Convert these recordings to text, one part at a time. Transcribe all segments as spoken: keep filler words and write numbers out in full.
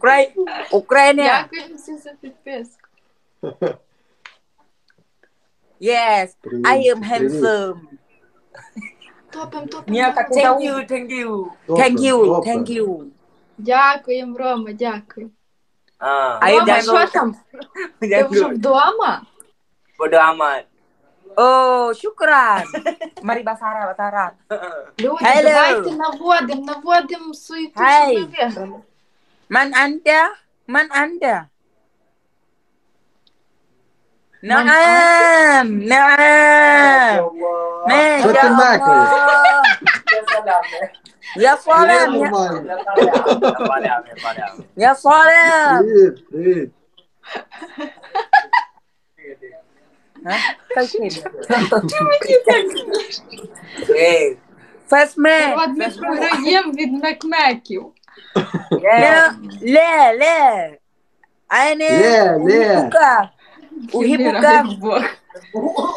Ukraine. Ukraine. Дякую всім за підписку. Yes, I am handsome. Топим, топим. Ня, так, thank you, thank you. Thank you, thank you. Дякуємо, Рома, дякую. А, Рома, що там? Ти вже вдома? Bodoh amat. Oh, syukran. Mari basara, basara. Люди, давайте наводимо, наводимо суєту, щоб ми виграли. Man anda? Man anda? Naam, naam. Masya Allah. Ya salam, ya. Ya salam, ya. Ya salam. Hah? First man. От ми програємо від мекмеків. Ле, ле, ле. Айне. Ле, ле. Угибука. Угибука.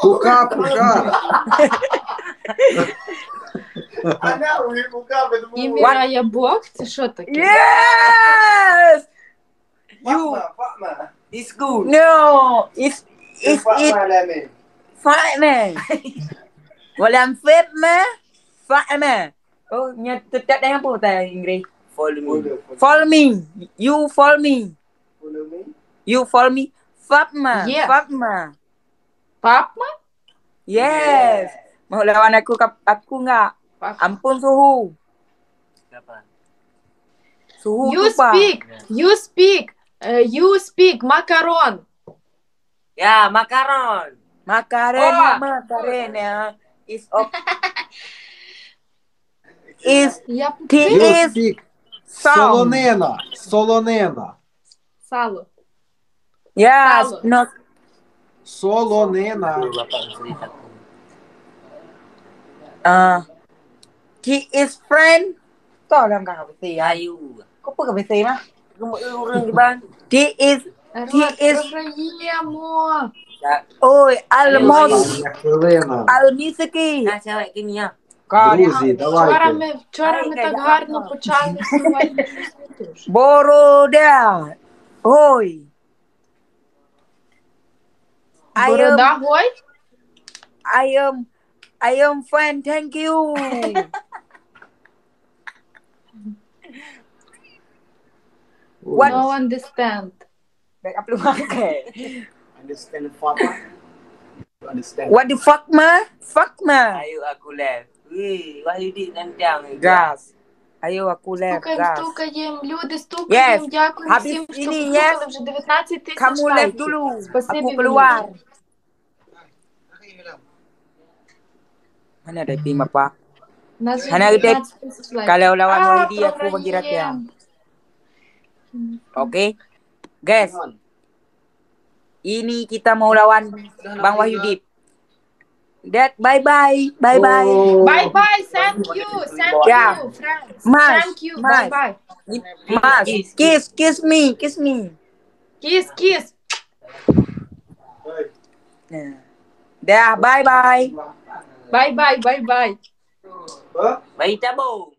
Пука, пука. Іміра я Бог, це що таке? Yes! You. Fatma, Fatma. It's good. No, it's, it's, it's Fatma. Wala Fatma, Fatma. Oh, nya tetap dah apa bahasa Inggris? Follow me. Follow me. You follow me. You follow me. Fatma. Fatma. Fatma? Yes. Mau lawan aku, aku enggak? Ampun suhu. Suhu you speak. You speak. Uh, you speak. Makaron. Ya, makaron. Makaron, makaron ya. Is of is, yep. Tea is solonena, solonena. Salo. Ya, salo. No. Solonena. Ah. Tea is friend. Tolong kau bersih. Ayu. Kau apa kau bersih mah? Kau urang di bang. Tea is, tea is. Ой, алмаз. Алмазки. Вчора ми, вчора ми так гарно почали сьогодні. Борода. Ой. Борода, ой. I am, I am fine, thank you. What? No understand. Back up lu makai. Understand fuck. Understand. What the fuck, ma? Fuck, ma. Ayo aku live. Weh, Wahyudi nantang. Gas. Ayo aku live, gas. Стукаем, стукаем, люди, стукаем. Yes. Дякую всім, хто стукали, вже дев'ятнадцять тисяч лайків. Kamu live dulu. Спасибі. Aku keluar. Mana ada tim apa? Hana ada. Kalau lawan Wahyudi, aku bagi rata. Oke. Guys. Ini kita mau lawan Bang Wahyudi. That, bye bye, bye bye. Bye bye, thank you, thank you, friends. Mas, thank you, bye bye. Mas, kiss, kiss me, kiss me. Kiss, kiss. Dah, bye bye. Bye bye, bye bye. Bye tabung.